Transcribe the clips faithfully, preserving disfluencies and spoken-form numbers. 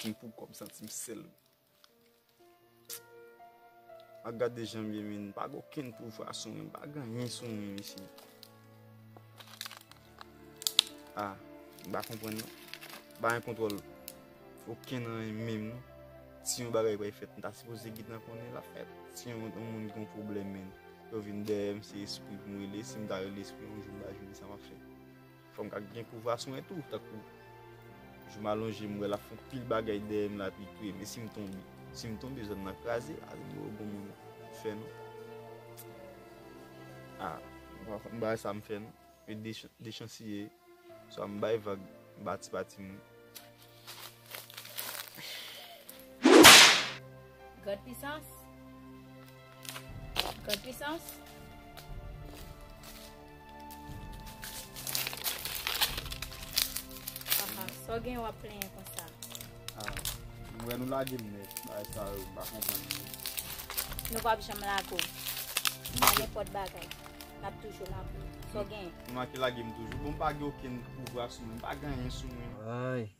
King pou kòb, santi m sèl. A gade jan m ye, men m pa gen okenn pouvwa sou mwen, m pa gen anyen sou mwen, mesye. A, m pa konprann non. M pa gen kontwòl okenn anyen menm non. Si yon bagay pral fèt, m ta sipoze gentan konnen l ap fèt. Si yon, yon moun gen yon pwoblèm, men yo vin dèyè m, se espri pou m rele. Si m ta rele espri, yon jou m pa jwenn sa m ap fè. Fò m ka gen pouvwa sou mwen tou, tankou jou m alonje, m wè l ap fè yon pil bagay dèyè m la, epi touye m. E si m tonbe? Si m tonbe, zòn nan kraze, a, m wè gon moun fè non. A, m pa, m pa wè sa m fè non. E de chan-, de chan si ye, swa m bay vag, m pati pati moun. Gad pisans. Gad pisans. Aha, sa w gen w ap plenyen konsa? A, m wè nou lage m nèt, bagay sa yo, m pa konprann. Nou p ap janm lage w. Nan nenpòt bagay, n ap toujou la pou ou. Sa w gen? Nou manke lage m toujou. Bon, m pa gen okenn pouvwa sou mwen, m pa gen anyen sou mwen. Ay.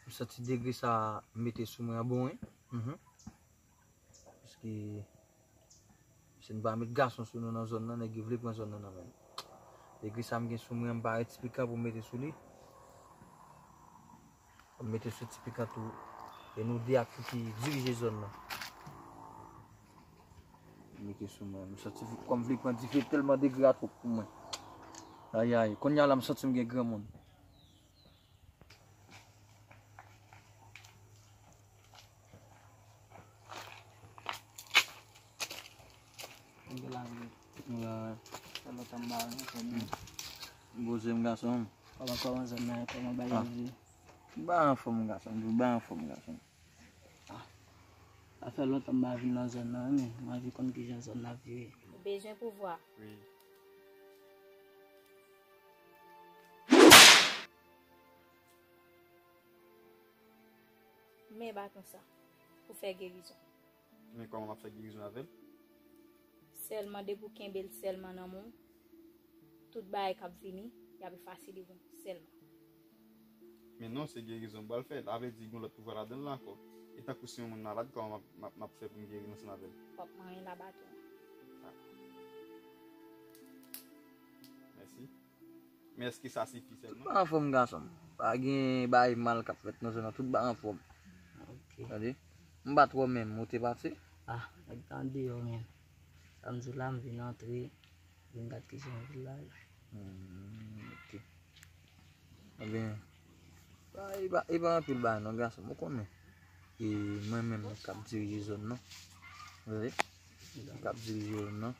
M santi degre sa mete sou mwen an bon, wi. Mhm. Paske si n pa met gason sou nou nan zòn nan, nèg yo vle pran zòn nan nan men n. Degre sa m gen sou mwen an, m pa wè ti pikan pou m mete sou li. M mete sou ti pikan tou. E nou de ak pou ki dirije zòn nan. M mete sou mwen. M santi kòm vle pran dife, tèlman degre a twòp pou mwen. Ayayay, kounye a la m santi m gen granmoun. Konbyen lavi? Wi. Fè lontan m pa wè w, kòman? Poze m gason m. Kòman, kòman zòn nan ye? Kòman bagay yo ye? M pa anfòm gason m, m pa anfòm gason m. Ah. Sa fè lontan m pa vin nan zòn nan, men m anvi konn kijan zòn nan ap vire. Ou bezwen pouvwa? Wi. Men baton sa pou fè gerizon. Men kòman m ap fè gerizon avè l? Sèlman depi w kenbe l sèlman nan men w, tout bagay k ap vini, y ap efase devan w sèlman. Men non, se gerizon m pral fè. Sa vle di gen lòt pouvwa ladan l la ankò. E tankou si yon moun malad, kòman m ap, m ap, m ap fè pou m geri ansanm avè l? W ap manyen la baton an. Ah. Mèsi. Men èske sa sifi sèlman? Tout bagay anfòm, gason m. Pa gen bagay mal k ap fèt nan zòn nan. Tout bagay anfòm. Ok. Tande? M pa twò menm, ou te pati? Ah, nèg tan deyò, men. Sa m di w la, m vin antre, vin gad kijan vil la ye. Hmm, ok. Ebyen, pa, e pa, e pa anpil bagay non, gason m, ou konnen. E mwen menm k ap dirije zòn nan. Wi. M k ap dirije zòn nan.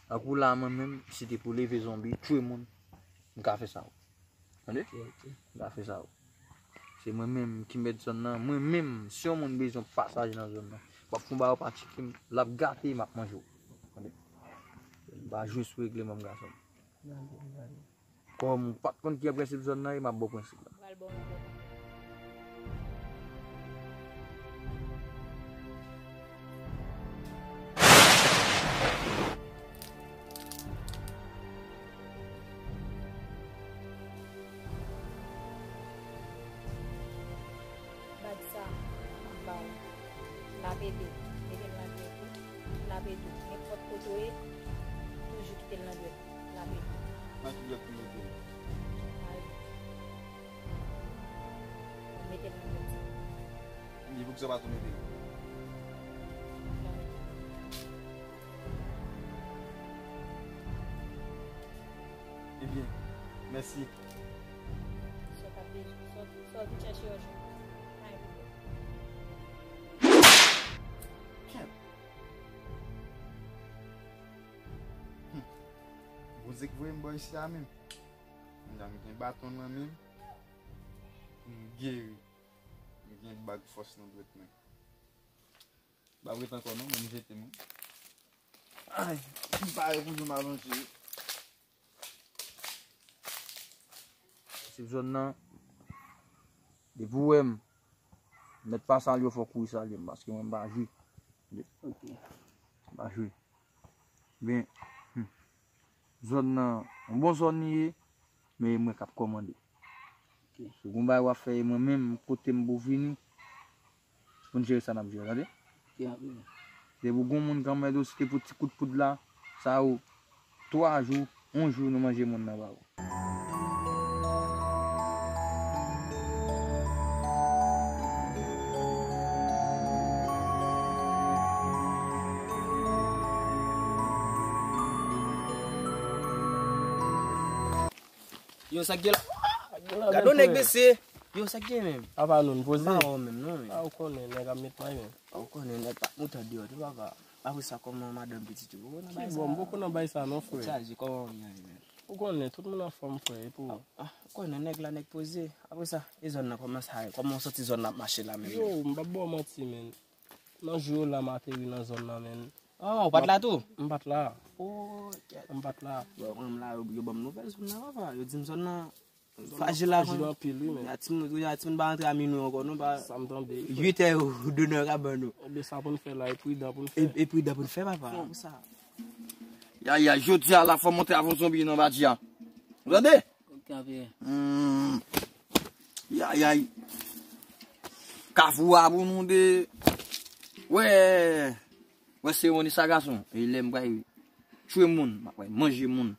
Tankou la, mwen menm, si te pou leve zonbi, tchwe moun, m ka fè sa. Tande? Ok, ok. M ka fè sa, wi. Se mwen menm ki mèt zòn nan. Mwen menm, si yon moun bezwen pasaj nan zòn nan, m ap fè yon bagay w pa tcheke m, l ap gate, m ap manje w. Tande? M pa jwe sou regleman m, gason m. Gade, gade. Kòm ou pa t konn ki prensip zòn nan ye, m ap ba w prensip la. Pral ba w yon bon. Bag sa, m ap ba w. L ap ede w. Mete l nan dwèt ou. L ap ede w. Nenpòt kote w ye, toujou kite l nan dwèt ou. L ap ede w. Nan ki dwèt pou mete l? Ay. Mete l nan dwèt. Li pou ki sa pa tou mete l? Ebyen, mèsi. Sa w t ap bezwen, sa w, sa w vin chèche yo jwenn. Pa gen pwoblèm. Kèt. Hmm. Bondye k voye m bò isi a menm. Kounya m gen baton nan men m. M geri. M gen bag fòs nan dwèt mwen. M p ap ret ankò non, men m jete m wi. Ay, m pare pou jou m alonje. Sip zòn nan, depi w wè m, mèt pa salye w, fò w kouri salye m, paske mwen m pa jwe. Ok. M pa jwe. Men, hmm. Zòn nan, yon bon zòn li ye, men e mwen k ap kòmande. Ok. Si w gon bagay w ap fè, e mwen menm, m kote m pou vini, pou n jere sa n ap jere, tande? Depi w gon moun k anmède w, si te pou ti kout poud la, sa yo, twa jou, yon jou, nou manje moun nan ba ou. Yo, sa k gen la? Gade yon nèg mesye. Yo, sa k gen menm? Apa nou, n poze? M pa wè w menm non, men. A, ou konnen, nèg ap met may menm. Ou konnen nèg pa moutan deyò tou, papa. Apre sa, kòman madanm pitit yo? Poko nan bay sa. Ki bon, m poko nan bay sa non, frè. Ou chaje, kòman w ye menm? Ou konnen, tout moun anfòm, frè, e pou ou? Ah, ou konnen nèg la, nèg poze. Apre sa, e zòn nan kòman sa ye? Kòman w santi zòn nan ap mache la menm? Yo, m p ap ba w manti, men. Nan jou yo la, m ateri nan zòn nan, men. Oh, ou pa t la tou? M pa t la. Oh, kèt. M pa t la. Bon, mwen la, yo, yo ban m nouvèl zòn nan, papa. Yo di m zòn nan frajil la, frajil anpil, wi, men. Y a timoun, y a timoun pa rantre a minwi ankò, non, pa. Sa m tande, wi, frè. Uit è, yo donnen yo ka ban nou. Ebyen, sa pou n fè la, e pridan pou n fè. E, e pridan pou n fè, papa, pou sa. Ya, ya, jodi a la, fò monte avyon zonbi nan badi a. Ou tande? Ok, apre. Hmm. Ya, ya. Kafou a pou nou de. Wè. Wè seremoni sa, gason. E lè m pral tchwe moun, m ap pral manje moun.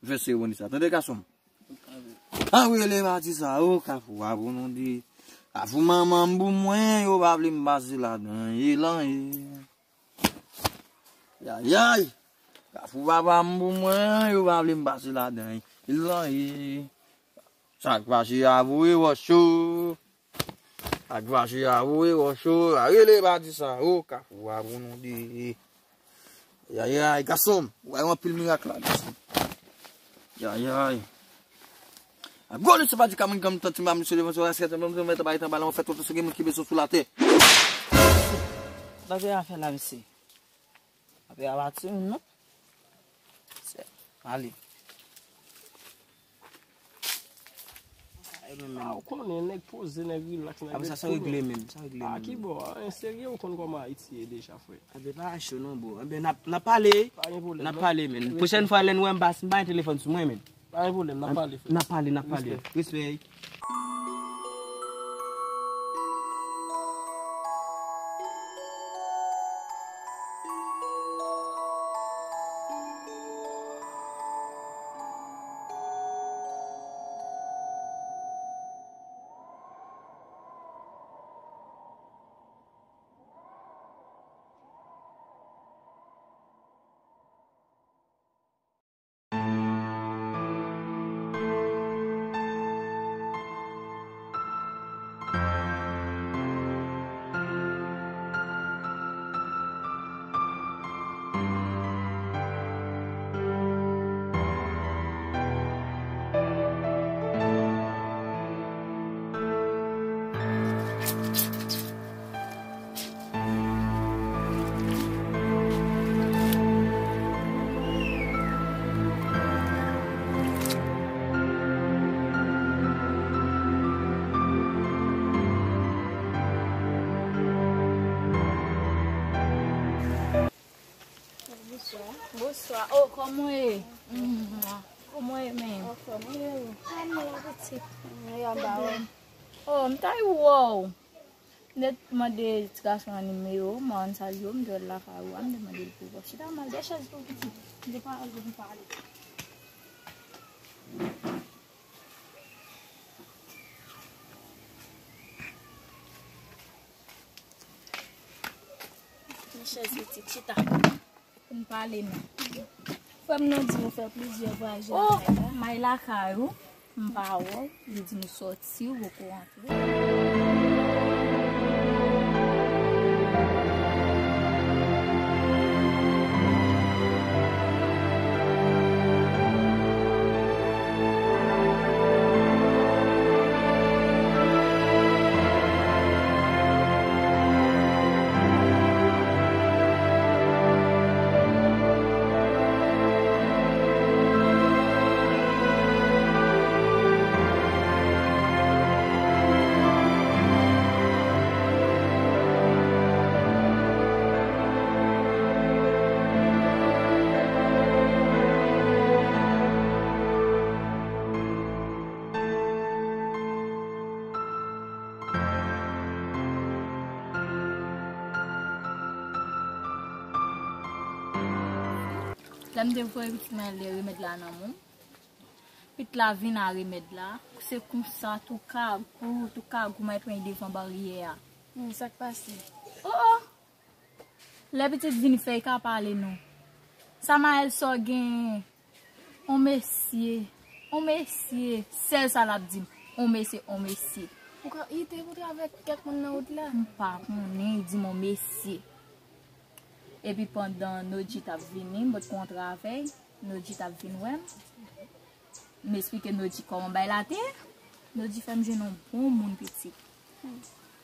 Fè seremoni sa. Tande, gason m? A wi, le madi sa, o, Kafou a pou nou de. Kafou manman m pou mwen, yo pa vle m pase ladan, e lan e. Yayay. Kafou papa m pou mwen, yo pa vle m pase ladan, e lan e. Sa k fache a voye wòch yo. Ak vache a voye wòch yo, a rele badi sa, o, Kafou a pou nou de. Yayay, gason m, w wè anpil mirak la, gason m. Yayay. A gwo li se pa di kamin kanm tanti m pa misye devan se raskèt m mèt bay tanbala an fèt otan se gen moun ki bezwen sou latè. Bagay a fè la, mesye. Apre a pa ti moun, non. Se, ale. Sa e menm, menm. A, ou konnen, nèg poze, nèg rilaks, nèg ret koul. Apre sa, sa regle menm, sa regle menm. A ki bò? An serye, ou konn kòman Ayiti ye deja, frè. Ebyen, pa cho non, bro. Ebyen, n ap, n ap pale. Pa gen pwoblèm, non. N ap pale, menm. Pwochèn fwa, lè n wè m pa, m pa gen telefòn sou mwen, menm. Pa gen pwoblèm, n ap pale, frè. N ap pale, n ap pale. Respè. Respè. Bonswa. Bonswa. Oh, kòman w ye? Kòman w ye menm? Anfòm, e ou? Ann la, pitit. Mwen anba ou. Oh, m ta wè w. M te mande ti gason an nimewo, m an salye w, m te wè l lakay ou a, m te mande l pou w. Chita, m al de chèz pou w, pitit. M te pale pou m pale. Yon chèz pitit, chita. Pou n pale non. Frè m nan di m ou fè plizyè vwayaj lakay la. Oh, m al lakay ou, m pa wè w, li di m ou sòti, ou poko rantre. M te voye pitit mwen al de remèd la nan men w. Pitit la vin a remèd la. Se konsa tou kagou, tou kagou mwen pran devan baryè a. Hmm, sa k pase? Oh, oh! Lè pitit vin fè, li ka pale non. Samaèl sa w gen? On mesye, on mesye, sèl sa l ap di m. On mesye, on mesye. Ou ka, li te kontre avèk kèk moun nan wout la? M pa konnen, li di m on mesye. Epi pandan Nodji t ap vini, m pot kontre avè l, Nodji t ap vin wè m. M esplike Nodji kòman bagay la te ye. Nodji fè m jwenn yon bon moun pitit.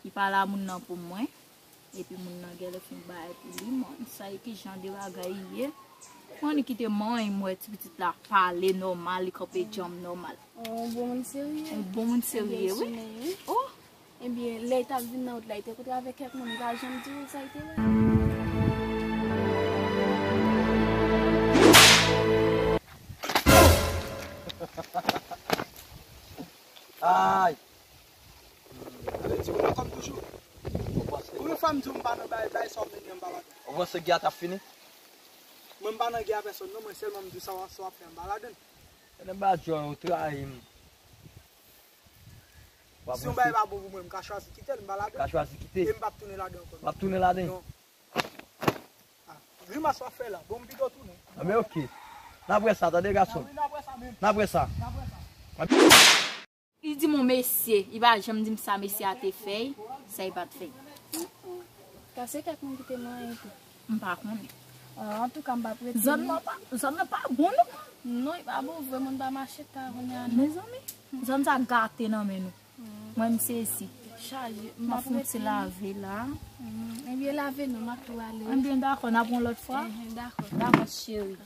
Li pale a moun nan pou mwen. Epi moun nan genlè fin bay pou li, man. Sa e ki jan de bagay li ye? Mwen li kite manyen m wè ti pitit la pale nòmal, li kanpe djanm nòmal. On bon moun serye. On bon moun serye, wi. Oh! Ebyen, lè l t ap vin nan wout la, li te kontre avèk kèk moun, li pa janm di w sa l te wè. Ay! Sa vle di, ou nan kòm toujou? Konbyen fwa m di w m pa nan bay, bay sa w ap mennen an, m pa ladan? Ou panse gè a t ap fini? Mwen, m pa nan gè a pèsòn, non, mwen sèlman m di w sa w ap, sa w ap fè an, m pa ladan. Tande badjòl, ou trayi m. Si yon bagay pa bon pou mwen, m ka chwazi kite l, m pa ladan. Ka chwazi kite. E m p ap tounen ladan ankò. W ap tounen ladan? Non. Ah, grimas w ap fè la. Bon, m pito tounen. Anben, oke. N ap wè sa, tande gason. N ap wè sa menm. N ap wè sa. N ap wè sa. Li di m on mesye, li pa janm di m sa mesye a te fè, sa li pa t fè. Ka se kèk moun ki te manyen tou. M pa konnen. Ah, antouka, m p ap rete. Zòn nan pa, zòn nan pa bon, non. Non, li pa bon vre, moun pa mache ta kounye a, non. Mezanmi, zòn sa gate nan men nou. Mwen, m sezi. Chaje. M ap fè yon ti lave la. Ebyen, lave non, m ap tou ale. Ebyen, dakò, n ap yon lòt fwa. Enhen, dakò. Dakò, cheri.